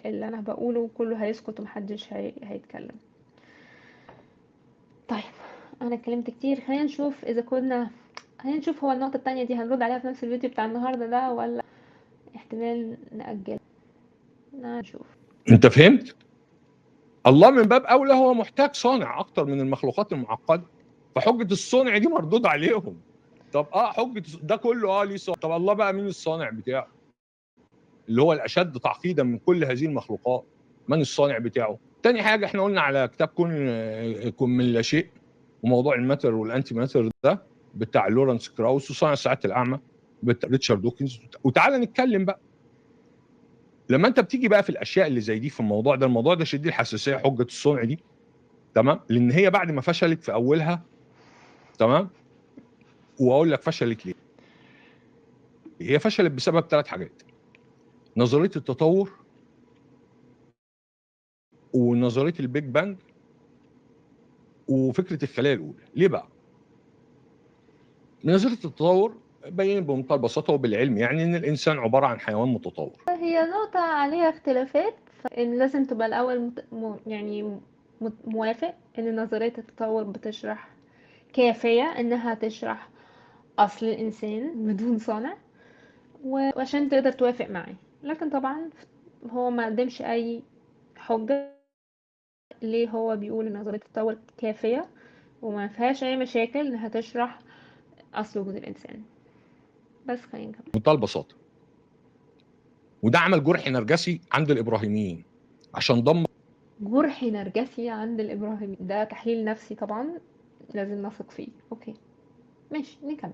اللي انا بقوله، كله هيسكت ومحدش هيتكلم. طيب انا اتكلمت كتير، خلينا نشوف اذا كنا خلينا نشوف هو النقطة التانية دي هنرد عليها في نفس الفيديو بتاع النهاردة ده ولا احتمال نأجل، نشوف. انت فهمت؟ الله من باب اولى هو محتاج صانع اكتر من المخلوقات المعقدة، فحجة الصنع دي مردود عليهم. طب حجة ده كله ليه صانع؟ طب الله بقى مين الصانع بتاعه؟ اللي هو الاشد تعقيدا من كل هذه المخلوقات، من الصانع بتاعه؟ تاني حاجة احنا قلنا على كتاب كن من لا شيء، وموضوع ال matter وال antimatter ده بتاع لورنس كراوس، وصانع الساعات الاعمى بتاع ريتشارد دوكنز. وتعالى نتكلم بقى لما انت بتيجي بقى في الاشياء اللي زي دي في الموضوع ده، الموضوع ده شديد الحساسية حجه الصنع دي، تمام؟ لان هي بعد ما فشلت في اولها، تمام؟ واقول لك فشلت ليه. هي فشلت بسبب 3 حاجات: نظرية التطور، ونظريه ال Big Bang، وفكره الخلايا الاولى. ليه بقى؟ نظرية التطور بين بمنتهى البساطة وبالعلم يعني ان الانسان عبارة عن حيوان متطور. هي نقطة عليها اختلافات، فان لازم تبقى الاول موافق ان نظرية التطور بتشرح كافيه انها تشرح اصل الانسان بدون صانع، وعشان تقدر توافق معاه. لكن طبعا هو ما قدمش اي حجه ليه هو بيقول ان نظرية التطور كافيه وما فيهاش اي مشاكل انها تشرح اصل وجود الانسان. بس خلينا نكمل. بمنتهى البساطة، وده عمل جرح نرجسي عند الابراهيميين عشان ضم جرح نرجسي عند الابراهيميين. ده تحليل نفسي طبعا لازم نثق فيه. okay ماشي نكمل.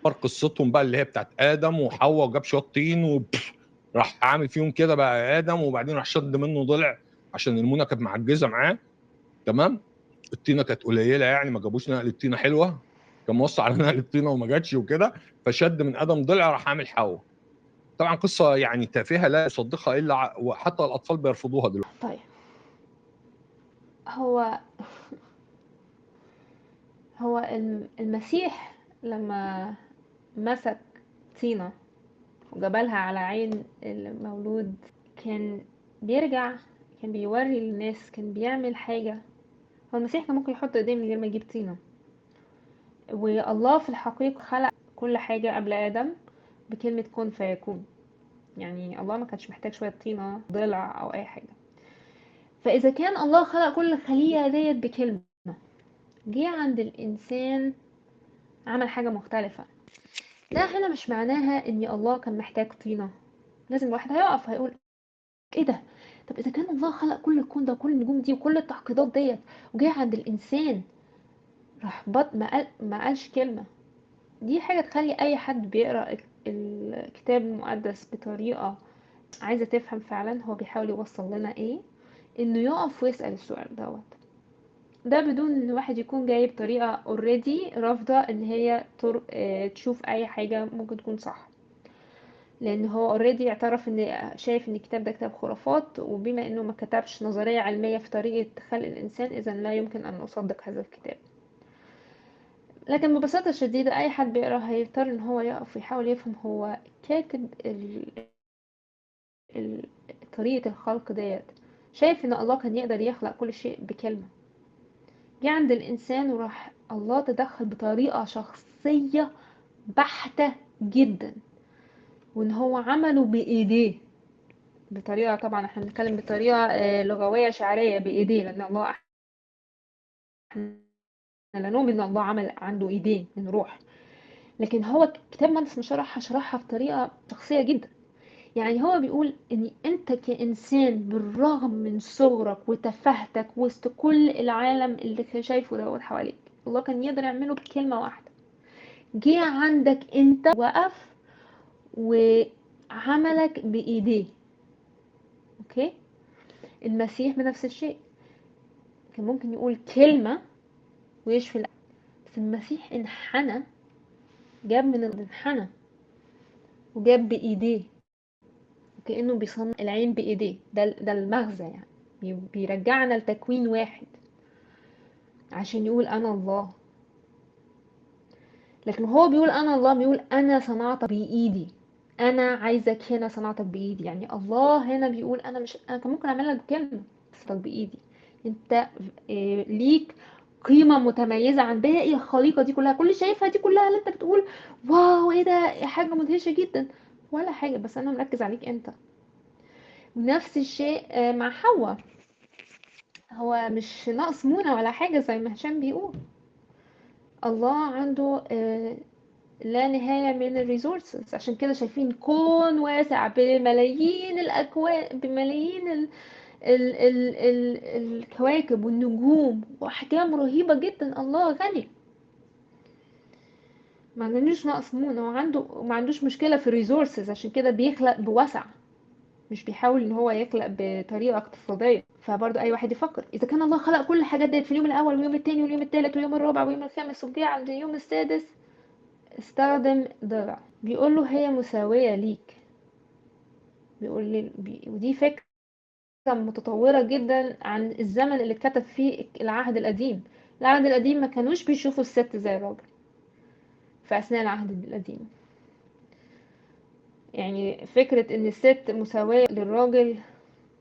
قصتهم بقى اللي هي بتاعت ادم وحواء، وجاب شوية طين وراح عامل فيهم كده بقى ادم، وبعدين راح شد منه ضلع عشان المونه كانت معجزه معاه، تمام؟ الطينه كانت قليله يعني، ما جابوش نقل الطينه حلوة، كان موصي على نقل الطينه وما جاتش وكده، فشد من ادم ضلع راح عامل حواء. طبعا قصة يعني تافهة لا يصدقها الا وحتى الاطفال بيرفضوها دلوقتي. طيب هو المسيح لما مسك طينه وجبلها على عين المولود كان بيرجع، كان بيوري للناس، كان بيعمل حاجة. هو المسيح كان ممكن يحط ايديه من غير ما يجيب طينة. والله في الحقيقة خلق كل حاجة قبل آدم بكلمة كن فيكون، يعني الله ما كانش محتاج شوية طينة ضلع أو أي حاجة. فإذا كان الله خلق كل خلية ديت بكلمة، جه عند الإنسان عمل حاجة مختلفة. ده هنا مش معناها إن الله كان محتاج طينة. لازم الواحد هيقف هيقول ايه ده؟ طب اذا كان الله خلق كل الكون ده وكل النجوم دي وكل التعقيدات ديت، وجه عند الانسان راح بط ما قالش كلمة. دي حاجة تخلي اي حد بيقرأ الكتاب المقدس بطريقة عايزة تفهم فعلا هو بيحاول يوصل لنا ايه، انه يقف ويسأل السؤال دوت ده، بدون ان الواحد يكون جاي بطريقة already رافضة ان هي تشوف اي حاجة ممكن تكون صح، لان هو already اعترف ان شايف ان الكتاب ده كتاب خرافات، وبما انه ما كتبش نظرية علمية في طريقة خلق الانسان اذا لا يمكن ان اصدق هذا الكتاب. لكن ببساطة شديدة اي حد بيقرأ هيضطر ان هو يقف ويحاول يفهم هو كاتب طريقة الخلق ديت شايف ان الله كان يقدر يخلق كل شيء بكلمة، جه عند الإنسان وراح الله تدخل بطريقة شخصية بحتة جدا، وإن هو عمله بإيديه بطريقة، طبعا احنا بنتكلم بطريقة لغوية شعرية بإيديه، لأن الله احنا لا نؤمن إن الله عمل عنده إيدين من روح، لكن هو كتاب مقدس مشرح شرحها بطريقة شخصية جدا. يعني هو بيقول ان انت كإنسان بالرغم من صغرك وتفاهتك وسط كل العالم اللي شايفه دوت حواليك، الله كان يقدر يعمله بكلمة واحدة. جه عندك انت وقف وعملك بإيديه. okay، المسيح بنفس الشيء، كان ممكن يقول كلمة ويشفي، بس المسيح انحنى، جاب من الانحنى وجاب بإيديه، كأنه بيصنع العين بإيديه. ده المغزى، يعني بيرجعنا لتكوين واحد عشان يقول أنا الله. لكن هو بيقول أنا الله، بيقول أنا صنعتك بإيدي، أنا عايزك هنا صنعتك بإيدي. يعني الله هنا بيقول أنا مش، أنا كان ممكن أعمل لك كلمة بس بإيدي. أنت ليك قيمة متميزة عن باقي الخليقة دي كلها، كل شايفها دي كلها اللي أنت بتقول واو إيه ده، حاجة مدهشة جدا، ولا حاجة، بس أنا مركز عليك أنت. نفس الشيء مع حواء، هو مش ناقص مونة ولا حاجة زي ما هشام بيقول. الله عنده لا نهاية من ال resources، عشان كده شايفين كون واسع بملايين الأكوان، بملايين ال ال ال ال الكواكب والنجوم وأحجام رهيبة جدا. الله غني، ما عندناش نقص مونة، وعنده ما عندوش مشكلة في ال resources، عشان كده بيخلق بوسع، مش بيحاول ان هو يخلق بطريقة اقتصادية. فبرضه اي واحد يفكر اذا كان الله خلق كل الحاجات دي في اليوم الاول واليوم الثاني واليوم الثالث واليوم الرابع واليوم الخامس، وجه عند اليوم السادس استخدم ضلع، بيقول له هي مساوية ليك. بيقول لي ودي فكرة متطورة جدا عن الزمن اللي اتكتب فيه العهد القديم. العهد القديم ما كانوش بيشوفوا الست زي الراجل في أثناء العهد القديم. يعني فكرة ان الست مساوية للراجل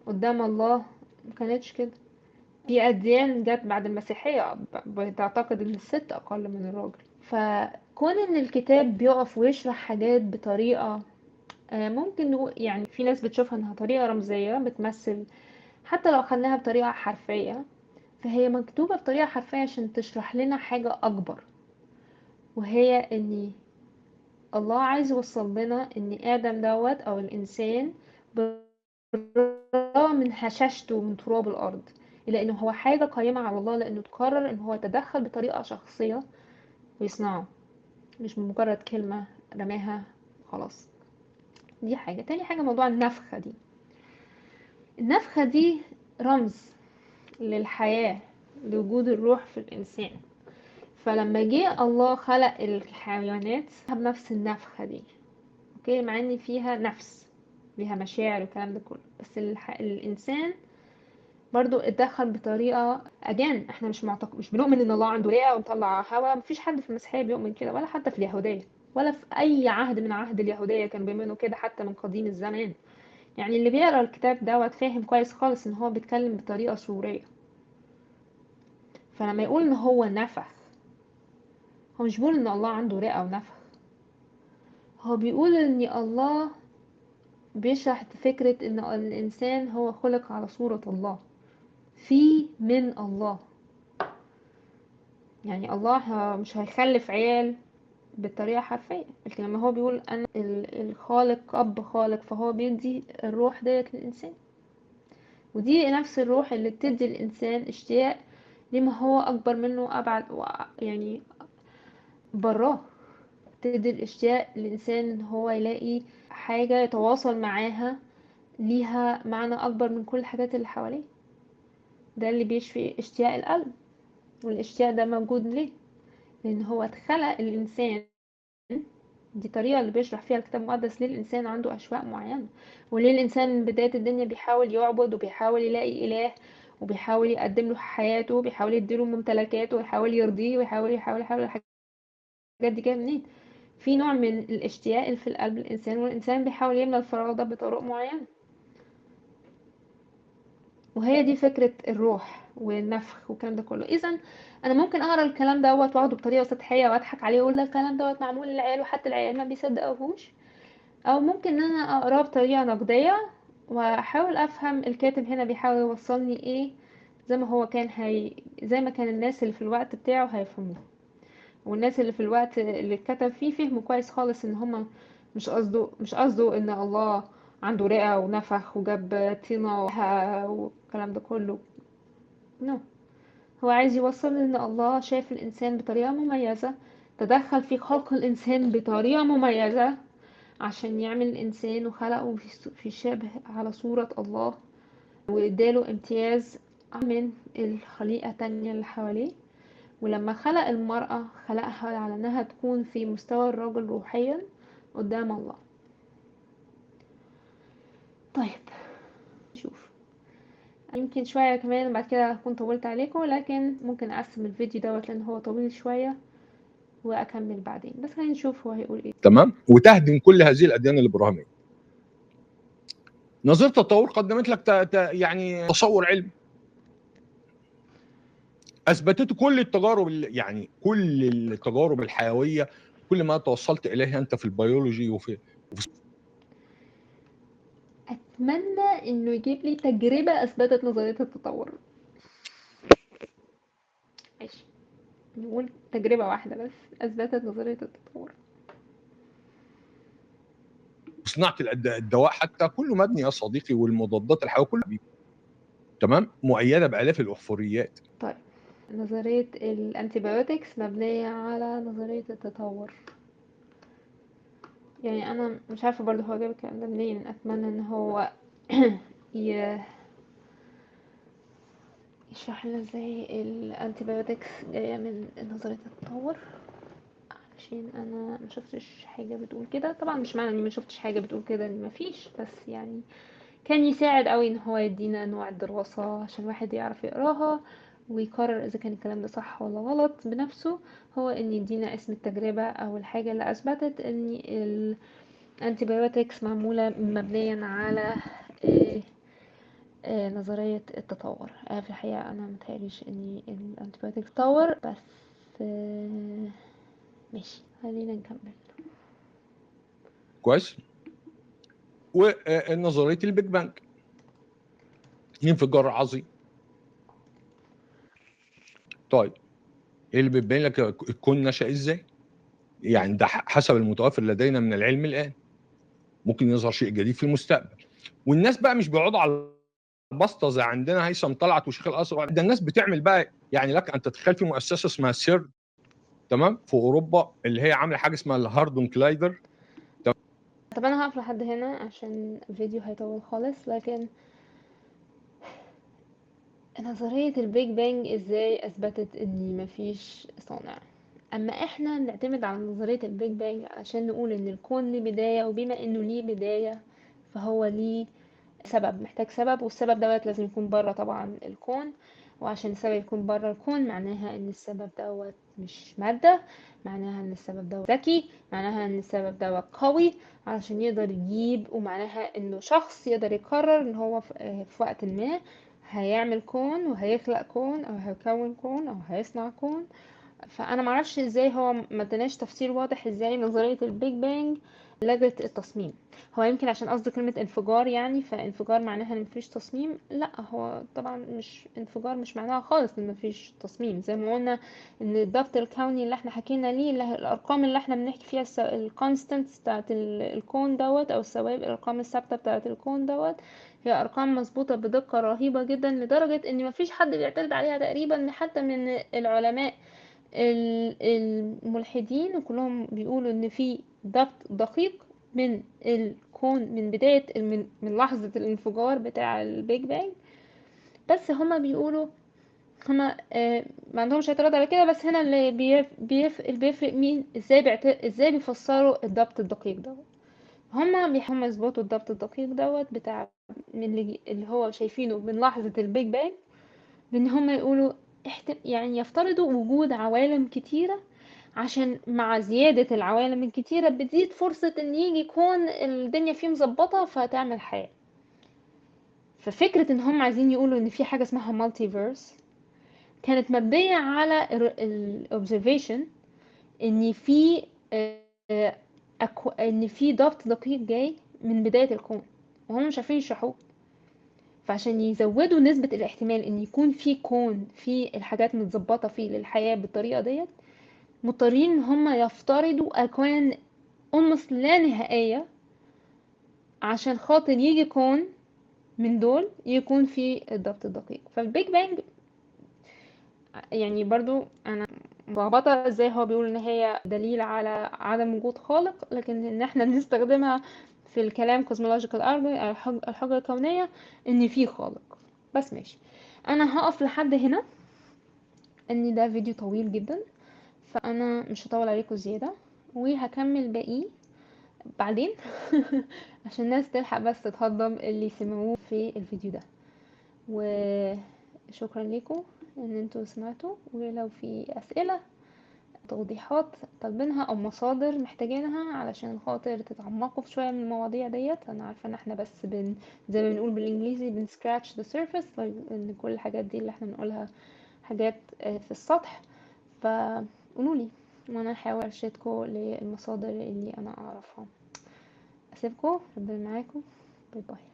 قدام الله ما كانتش كده. في أديان جت بعد المسيحية بتعتقد ان الست أقل من الراجل. فكون ان الكتاب بيقف ويشرح حاجات بطريقة ممكن نقول، يعني في ناس بتشوفها انها طريقة رمزية بتمثل، حتى لو خدناها بطريقة حرفية فهي مكتوبة بطريقة حرفية عشان تشرح لنا حاجة أكبر، وهي ان الله عايز يوصل لنا ان آدم دوت او الإنسان بالرغم من هشاشته من تراب الأرض، إلا انه هو حاجة قيمة على الله، لأنه تقرر ان هو يتدخل بطريقة شخصية ويصنعه، مش مجرد كلمة رماها خلاص. دي حاجة. تاني حاجة موضوع النفخة دي. النفخة دي رمز للحياة، لوجود الروح في الإنسان. فلما جه الله خلق الحيوانات بنفس النفخة دي، okay، مع ان فيها نفس، ليها مشاعر والكلام ده كله، بس الإنسان برضو اتدخل بطريقة again. احنا مش بنؤمن ان الله عنده رئة ومطلع هواء، مفيش حد في المسيحية بيؤمن كده، ولا حتى في اليهودية، ولا في اي عهد من عهد اليهودية كانوا بيؤمنوا كده حتى من قديم الزمان. يعني اللي بيقرأ الكتاب دوت فاهم كويس خالص ان هو بيتكلم بطريقة صورية. فلما يقول ان هو نفخ، هو مش بيقول ان الله عنده رئة ونفخ، هو بيقول ان الله بيشرح فكرة ان الانسان هو خلق على صورة الله، في من الله. يعني الله مش هيخلف عيال بالطريقة حرفية، لكن لما هو بيقول أنا الخالق، أب خالق، فهو بيدي الروح ديت للإنسان، ودي نفس الروح اللي بتدي الإنسان اشتياق لما هو أكبر منه، أبعد يعني براه، تدي الاشتياق للإنسان إن هو يلاقي حاجة يتواصل معاها ليها معنى أكبر من كل الحاجات اللي حواليه. ده اللي بيشفي اشتياق القلب، والاشتياق ده موجود ليه؟ لأن هو اتخلق الإنسان. دي طريقة اللي بيشرح فيها الكتاب المقدس ليه الإنسان عنده أشواق معينة، وليه الإنسان من بداية الدنيا بيحاول يعبد وبيحاول يلاقي إله وبيحاول يقدم له حياته وبيحاول يديله ممتلكاته ويحاول يرضيه ويحاول يحاول يحاول. الحاجات دي جاية منين؟ في نوع من الاشتياق اللي في القلب الإنسان، والإنسان بيحاول يملى الفراغ ده بطرق معينة. وهي دي فكرة الروح والنفخ والكلام ده كله. إذا أنا ممكن أقرأ الكلام دوت وأخده بطريقة سطحية وأضحك عليه وأقول ده الكلام دوت معمول للعيال وحتى العيال ما بيصدقوهوش، أو ممكن إن أنا أقراه بطريقة نقدية وأحاول أفهم الكاتب هنا بيحاول يوصلني إيه، زي ما هو كان هي زي ما كان الناس اللي في الوقت بتاعه هيفهموه، والناس اللي في الوقت اللي اتكتب فيه فهموا كويس خالص إن هما مش قصده إن الله عنده رئة ونفخ وجاب طينة والكلام ده كله. no، هو عايز يوصل إن الله شاف الإنسان بطريقة مميزة، تدخل في خلق الإنسان بطريقة مميزة عشان يعمل الإنسان، وخلقه في شبه على صورة الله، واداله امتياز من الخليقة التانية اللي حواليه. ولما خلق المرأة خلقها على انها تكون في مستوى الرجل روحيا قدام الله. طيب شوف، يمكن شوية كمان بعد كده هكون طولت عليكم، لكن ممكن اقسم الفيديو دوت لان هو طويل شوية واكمل بعدين، بس خلينا نشوف هو هيقول ايه. تمام. وتهدم كل هذه الاديان الابراهيمية. نظرية التطور قدمت لك يعني تصور علمي اثبتته كل التجارب، يعني كل التجارب الحيوية، كل ما توصلت اليه انت في البيولوجي وفي اتمنى انه يجيب لي تجربه اثبتت نظرية التطور. ماشي، نقول تجربه واحدة بس اثبتت نظرية التطور. صناعة الدواء حتى كله مبني يا صديقي، والمضادات الحيوية كله تمام، مؤيدة بالاف الاحفوريات. طيب نظرية ال antibiotics مبنية على نظرية التطور. يعني انا مش عارفه برضه هو جاب الكلام ده منين. اتمنى ان هو يشرح لنا ازاي ال antibiotics جاية من نظرية التطور، علشان انا ما شفتش حاجة بتقول كده. طبعا مش معنى اني ما شفتش حاجة بتقول كده ان ما فيش، بس يعني كان يساعد قوي ان هو يدينا نوع الدراسة عشان الواحد يعرف يقراها ويقرر اذا كان الكلام ده صح ولا غلط بنفسه. هو ان يدينا اسم التجربة او الحاجة اللي اثبتت ان ال antibiotics معمولة مبنيا على نظرية التطور. في الحقيقة انا متهيأليش ان ال antibiotics تطور، بس ماشي خلينا نكمل. كويس. ونظرية ال Big Bang، انفجار عظيم. طيب ايه اللي بيبين لك الكون نشأ ازاي؟ يعني ده حسب المتوفر لدينا من العلم الان. ممكن يظهر شيء جديد في المستقبل. والناس بقى مش بيقعدوا على البسطه زي عندنا هيثم طلعت وشيخ الازهر، ده الناس بتعمل بقى، يعني لك ان تتخيل في مؤسسة اسمها سيرن، تمام، في اوروبا، اللي هي عامله حاجة اسمها ال Hadron Collider. طب انا هقف لحد هنا عشان الفيديو هيطول خالص. لكن نظرية ال Big Bang ازاي اثبتت ان مفيش صانع؟ اما احنا بنعتمد على نظرية ال Big Bang عشان نقول ان الكون ليه بداية، وبما انه ليه بداية فهو ليه سبب، محتاج سبب، والسبب دوت لازم يكون بره طبعا الكون. وعشان السبب يكون بره الكون معناها ان السبب دوت مش مادة، معناها ان السبب دوت ذكي، معناها ان السبب دوت قوي علشان يقدر يجيب، ومعناها انه شخص يقدر يقرر ان هو في وقت ما هيعمل كون وهيخلق كون او هيكون كون او هيصنع كون. فانا معرفش ازاي هو ما اداناش تفسير واضح ازاي نظرية ال Big Bang لغت التصميم. هو يمكن عشان قصده كلمة انفجار يعني، فانفجار معناها ان مفيش تصميم. لا، هو طبعا مش انفجار، مش معناها خالص ان مفيش تصميم. زي ما قلنا ان الضبط الكوني اللي احنا حكينا ليه، اللي الارقام اللي احنا بنحكي فيها ال constants بتاعت الكون دوت، او الثوابت، الارقام الثابتة بتاعت الكون دوت، هي ارقام مظبوطة بدقة رهيبة جدا، لدرجة ان مفيش حد بيعترض عليها تقريبا، حتى من العلماء الملحدين، وكلهم بيقولوا ان في ضبط دقيق من الكون من بداية من لحظة الانفجار بتاع ال Big Bang. بس هما بيقولوا هما ما عندهمش اعتراض على كده، بس هنا اللي بيفرق مين ازاي ازاي بيفسروا الضبط الدقيق دوت. هما يظبطوا الضبط الدقيق دوت بتاع من اللي هو شايفينه من لحظة ال Big Bang، بان هما يقولوا يعني يفترضوا وجود عوالم كتيرة، عشان مع زيادة العوالم الكتيرة بتزيد فرصة ان يجي يكون الدنيا فيه مظبطة فتعمل حياة. ففكرة ان هم عايزين يقولوا ان في حاجة اسمها multiverse كانت مبنية على ال observation ان في ان في ضبط دقيق جاي من بداية الكون وهم مش عارفين يشرحوه. فعشان يزودوا نسبة الاحتمال ان يكون في كون في الحاجات متظبطة فيه للحياة بالطريقة ديت، مضطرين ان هم يفترضوا اكوان almost لا نهائية عشان خاطر يجي كون من دول يكون في الضبط الدقيق. فال Big Bang يعني برضو انا ملخبطة ازاي هو بيقول ان هي دليل على عدم وجود خالق، لكن ان احنا بنستخدمها في الكلام cosmological argument، الحجة الكونية، ان في خالق. بس ماشي، انا هقف لحد هنا، ان ده فيديو طويل جدا فانا مش هطول عليكم زيادة، وهكمل باقي بعدين عشان الناس تلحق بس تتهضم اللي سمعوه في الفيديو ده. وشكرا لكم ان انتوا سمعتوا، ولو في اسئلة توضيحات طالبينها او مصادر محتاجينها علشان خاطر تتعمقوا في شوية من المواضيع ديت، انا عارفه ان احنا بس زي ما بنقول بالانجليزي بن scratch the surface، ان كل الحاجات دي اللي احنا بنقولها حاجات في السطح، فقولوا لي وانا هحاول ارشدكم للمصادر اللي انا اعرفها. اسيبكم، ربنا معاكم، bye bye.